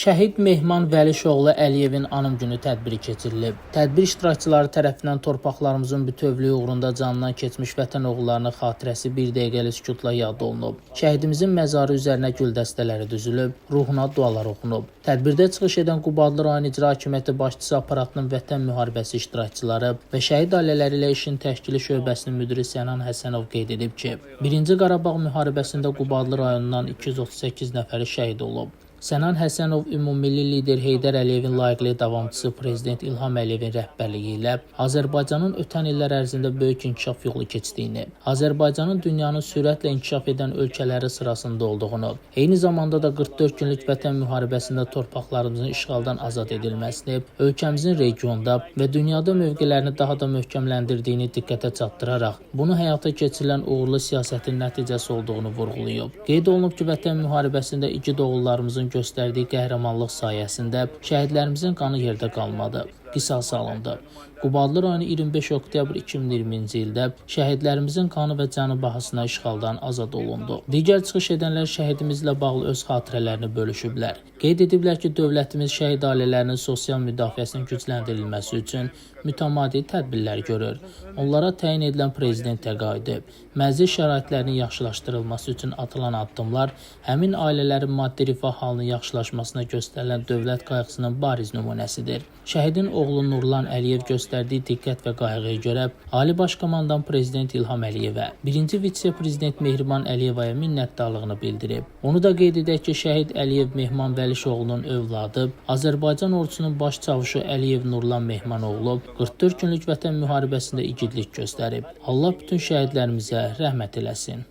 Şəhid Mehman Vəlişoğlu Əliyevin anım günü tədbiri keçirilib. Tədbir iştirakçıları tərəfindən torpaqlarımızın bütövlüyü uğrunda canından keçmiş vətən oğullarının xatirəsi bir dəqiqəlik sükutla yad olunub. Şəhidimizin məzarı üzərinə gül dəstələri düzülüb, ruhuna dualar oxunub. Tədbirdə çıxış edən Qubadlı rayon İcra Hakimiyyəti başçısı aparatının Vətən müharibəsi iştirakçıları və şəhid ailələri ilə işin təşkili şöbəsinin müdiri Sənan Həsənov qeyd edib ki, 1-ci Qarabağ müharibəsində Qubadlı rayonundan 238 nəfəri şəhid olub. Sənan Həsənov ümummilli lider Heydər Əliyevin layiqli davamçısı prezident İlham Əliyevin rəhbərliyi ilə Azərbaycanın ötən illər ərzində böyük inkişaf yolu keçdiyini, Azərbaycanın dünyanın sürətlə inkişaf edən ölkələri sırasında olduğunu, eyni zamanda da 44 günlük Vətən müharibəsində torpaqlarımızın işğaldan azad edilməsini, ölkəmizin regionda və dünyada mövqelərini daha da möhkəmləndirdiyini diqqətə çatdıraraq, bunu həyata keçirilən uğurlu siyasətin nəticəsi olduğunu vurğulayıb. Qeyd olunub ki, Vətən müharibəsində igid oğullarımızın göstərdiyi qəhrəmanlıq sayəsində şəhidlərimizin qanı yerdə qalmadı, qisas alındı. Qubadlı rayonu 25 oktyabr 2020-ci ildə şəhidlərimizin qanı və canı bahasına işğaldan azad olundu. Digər çıxış edənlər şəhidimizlə bağlı öz xatirələrini bölüşüblər. Qeyd ediblər ki, dövlətimiz şəhid ailələrinin sosial müdafiəsinin gücləndirilməsi üçün mütəmadi tədbirlər görür. Onlara təyin edilən prezident təqaüdü, mənzil şəraitlərinin yaxşılaşdırılması üçün atılan addımlar həmin ailələrin maddi rifah halının yaxşılaşmasına göstərilən dövlət qayğısının bariz nümunəsidir. Şəhidin oğlu Nurlan Əliyev göstərdiyi diqqət və qayğıya görə Ali Baş Komandan Prezident İlham Əliyevə, birinci vitse-prezident Mehriban Əliyevaya minnətdarlığını bildirib. Onu da qeyd edək ki, şəhid Əliyev Mehman Vəlişoğlunun övladı, Azərbaycan ordusunun baş çavuşu Əliyev Nurlan Mehmanoğlu 44 günlük Vətən müharibəsində igidlik göstərib. Allah bütün şəhidlərimizə rəhmət eləsin.